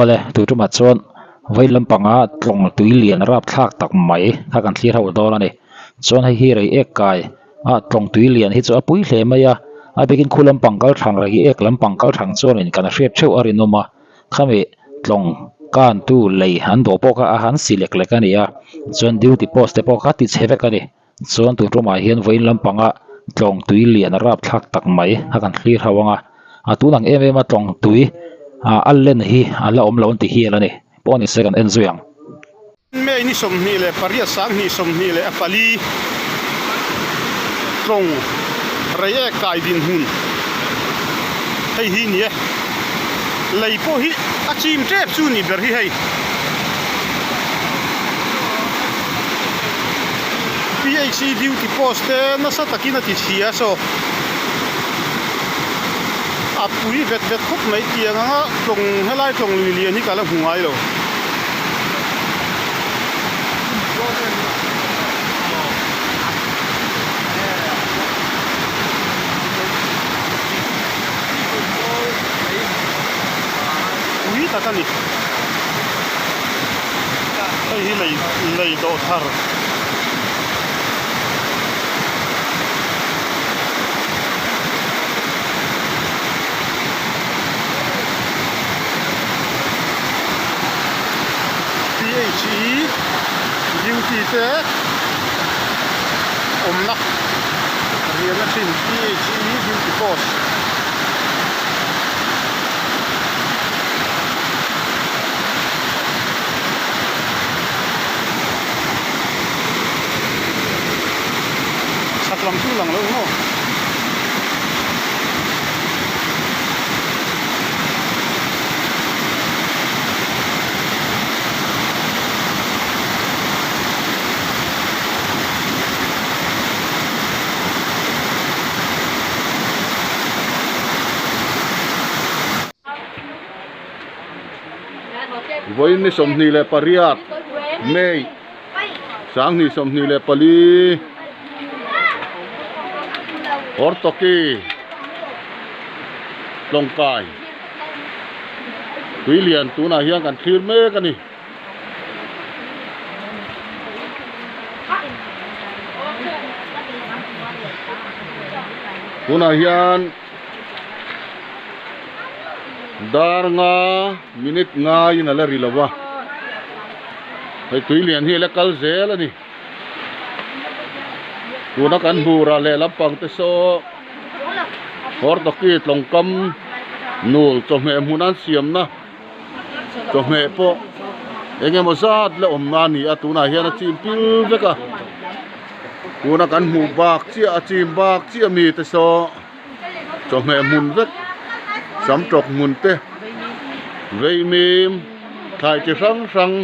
Awle tu tumah chuan vawi lampanga tlawng tui lian rapthlak tak mai kha kan thlir ho dawn a ni. Chuan hei hi rei ek kai a tlawng tui lian hi chu a pui hle mai a, a bikin khu lampang kal thang rei ek lampang kal thang chuanin kan hriat theuh a rinawm a, khami tlawng kan tu lei an dawh pawh kha a han si lek lek a ni a, chuan duty post te pawh kha ti chhe vek a ni. Chuan tun tumah hian vawiin lampanga tlawng tui lian rapthlak tak mai a kan thlir ho ang a, a tun ang em em a tlawng tui ah a len hi a la awm lo an ti hial a ni pawh ni se kan en zui ang. May ni 28 2024 tlawng rei ek kai dinhmun hei hi ni e, lei pawh hi a chim tep chu ni ber hi hei. PHE duty post te nasa takin a ti chhia saw a pui vet vet khawp mai tiang anga tlawng helai tlawng lui lian hi ka la hmu ngai lo. Pui tak a ni. Hei hi lei lei dawh thar. PHE duty te awmna riahna thin PHE duty post. Chhak lam chu lang lo maw? Vawiin ni 28 May 2024 Hortoki Tlawngkai tui lian tunah hian kan thlir mek a ni. Tunah hian dar nga minute ngaiin a la ri lo va hei tui lian hi a la kal zel a ni tuna kan hmuh rah leh lampang te saw Hortoki tlawngkam nul chawhmeh hmun an siamna chawhmeh pawh eng emaw zat la awm na a ni a tunah hian a chim pil vek a tuna kan hmuh bak chiah a chim bak chiah mi te saw chawhmeh hmun vek sam tawk hmun te veimim thlai chi hrang hrang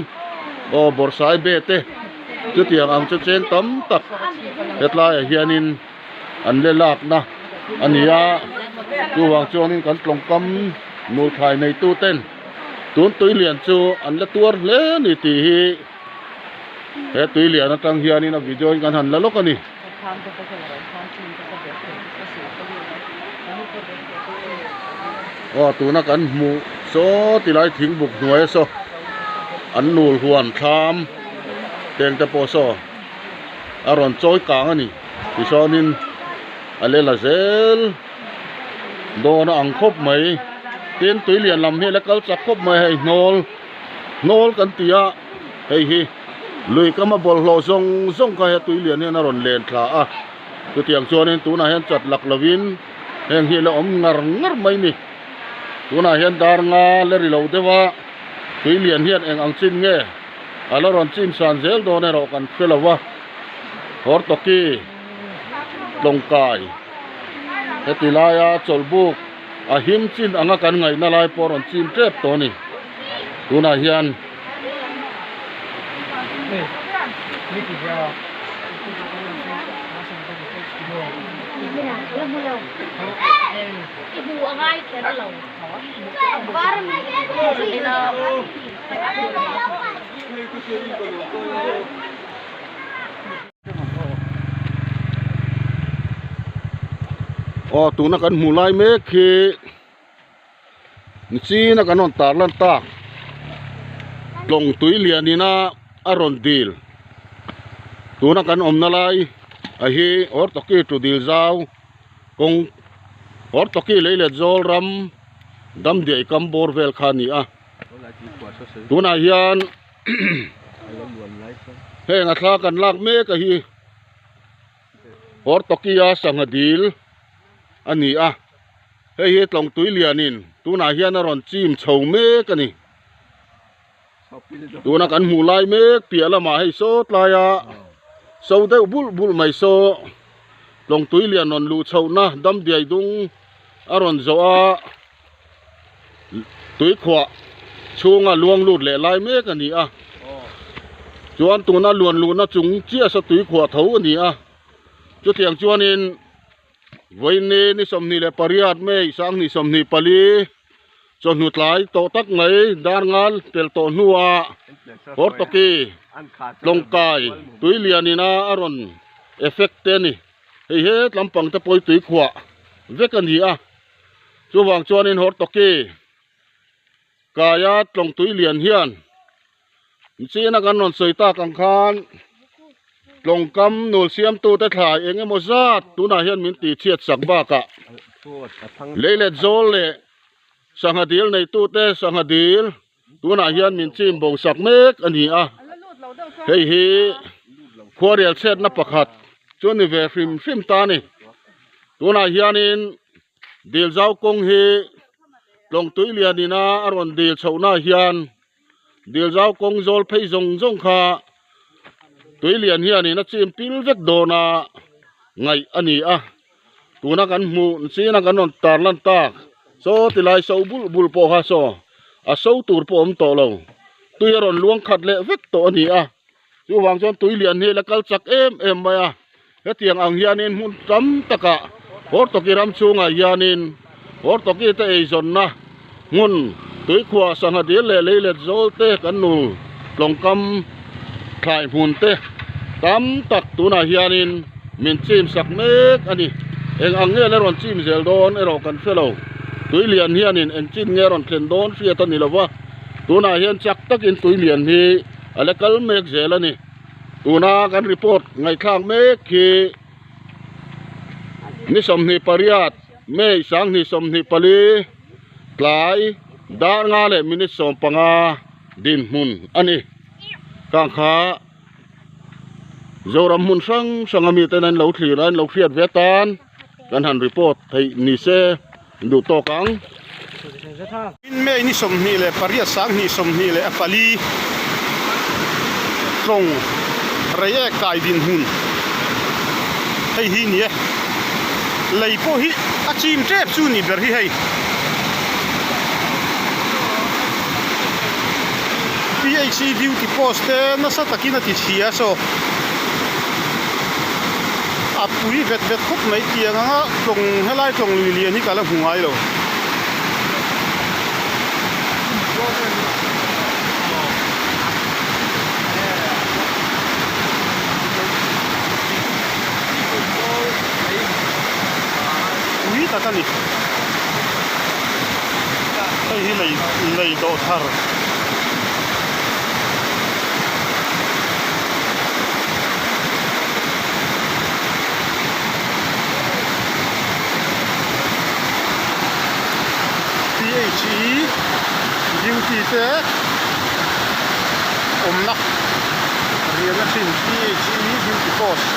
aw bawrhsai be te chutiang ang chu cheng tam tak hetlaiah hianin. an le lakna a ni a chuvang chuanin kan tlawngkam nulthlai neitu ten tun tui lian chu an la tuar hle a ni tih hi he tui lian atang hianin a video in kan han la lawk a ni. Aw tuna kan hmuh saw tilai thingbuk hnuaia saw an nul huan thlam teng te pawh saw. a rawn chawi kang a ni tichuanin a lela zel dawn a ang khawp mai tin tui lian lam hi a la kal chak khawp mai hei hnawl hnawl kan ti a hei hi lui kama bawlhhlawh zawng zawng kha he tui lian hian a rawn len thla a chutiang chuanin tunah hian chat lak lovin heng hi a la awm ngar ngar mai a ni tunah hian dar nga la ri lo deuh a tui lian hian eng ang chin nge. A la rawn chim san zel dawn erawh kan hre lo a, Hortoki Tlawngkai heti laia chawlhbuk a him chin anga kan ngaihna lai pawh a rawn chim tep tawh a ni. Tunah hian. Aw tuna kan hmuh lai mek hi nichina kan rawn tar lan tak. Tlawng tui lian ina a rawn dil tuna kan awmna lai a hi Hortoki tu dil zau kawng Hortoki lei let zawl ram Damdiai kam bawr vel kha a ni a tunah hian heng a thla kan lak mek a hi Hortoki-a sangha dil a ni a hei hi tlawng tui lianin tunah hian a rawn chim chho mek a ni tuna kan hmuh lai mek piah lamah hei saw tlaia so deuh bulh bulh mai saw tlawng tui lian rawn luh chhohna damdiai dung a rawn zawh a tuikhuah chhunga luang lut leh lai mek a ni a chuan tuna luan luhna chung chiah saw tuikhuah tho a ni a chutiang chuanin vawiin ni 28 May 2024 chawhnu tlai tawh tak mai dar ngal pel tawh hnuah Hortoki Tlawngkai tui lianin a a rawn effect te a ni hei he tlampang te pawh hi tuikhuah vek a ni a chuvang chuanin Hortoki kaia tlawng tui lian hian China kan rawn sawi tak ang khan tlawngkam nul siamtute thlai eng emaw zat tunah hian min tih chhiat sak bakah lei let zawl leh sangha dil neitute sangha dil tunah hian min chim bo sak mek a ni a hei hi khuarel chhiatna pakhat chu a ni ve hrim hrim ta a ni tunah hianin dil zau kawng hi tlawng tui lian ina a rawn dil chhohna hian dil zau kawng zawl phei zawng zawng kha tui lian hianin a chim pil vek dawn a ngaih a ni a tuna kan hmuh china kan rawn tar lan tak saw ti lai so bul bul pawh kha saw a so tur pawh a awm tawh lo tui a rawn luang khat leh vek tawh a ni a. Chuvang chuan tui lian hi la kal chak em em mai a, hetiang ang hianin hmun tam takah Hortoki ram chhungah hianin Hortoki te eizawnna hmun tuikhuah sangha dil leh leilet zawl te kan nu tlawngkam thlai hmun te tam tak tunah hianin min chim sak mek a ni. Eng ang nge la rawn chim zel dawn erawh kan hre lo. Tui lian hianin eng chin nge rawn thlen dawn hriat a ni lo va, tunah hian chak takin tui lian hi A la kal mek zel a ni. Tuna kan report ngaihthlak mek hi ni 28 May 2024 tlai dar nga leh minute 15 dinhmun a ni. Khang kha Zoram hmun hrang hrang a miten an lo thlir a an lo hriat ve atan kan han report theih ni se duh tawk ang. In May ni 28 2024 tlawng Reiek kai dinhmun hei hi ni e. Lei pawh hi a chim tep chu ni ber hi hei. PHE duty post te nasa takin a ti chhia saw a pui vet vet khawp mai tiang anga tlawng helai tlawng lui lian hi ka la hmu ngai lo. Pui tak a ni. Hei hi lei lei dawh thar. PHE duty te awmna riahna thin PHE duty post.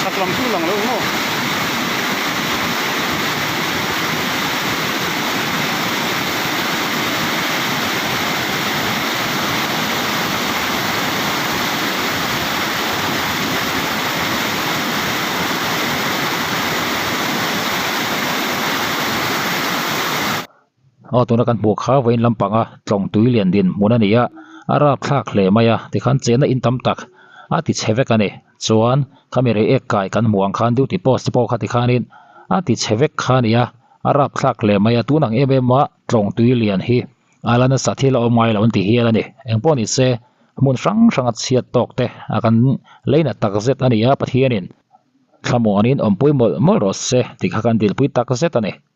Chhak lam chu lang lo maw? Aw tuna kan hmuh kha vawiin lampanga tlawng tui lian din hmun a ni a, a rapthlak hle mai a tikhan chenna in tam tak a ti chhe vek a ni. Chuan khami rei ek kai kan hmuh ang khan duty post te pawh kha tikhanin a ti chhe vek kha a ni a, a rapthlak hle mai a tun ang em em a tlawng tui lian hi a la nasa thil a awm ngai lo an ti hial a ni. Engpawh ni se. Hmun hrang hrang a chhiat tawk te a kan leina tak zet a ni a Pathianin thlamuanin awmpui mawlh mawlh rawh se tih kha kan dilpui tak zet a ni.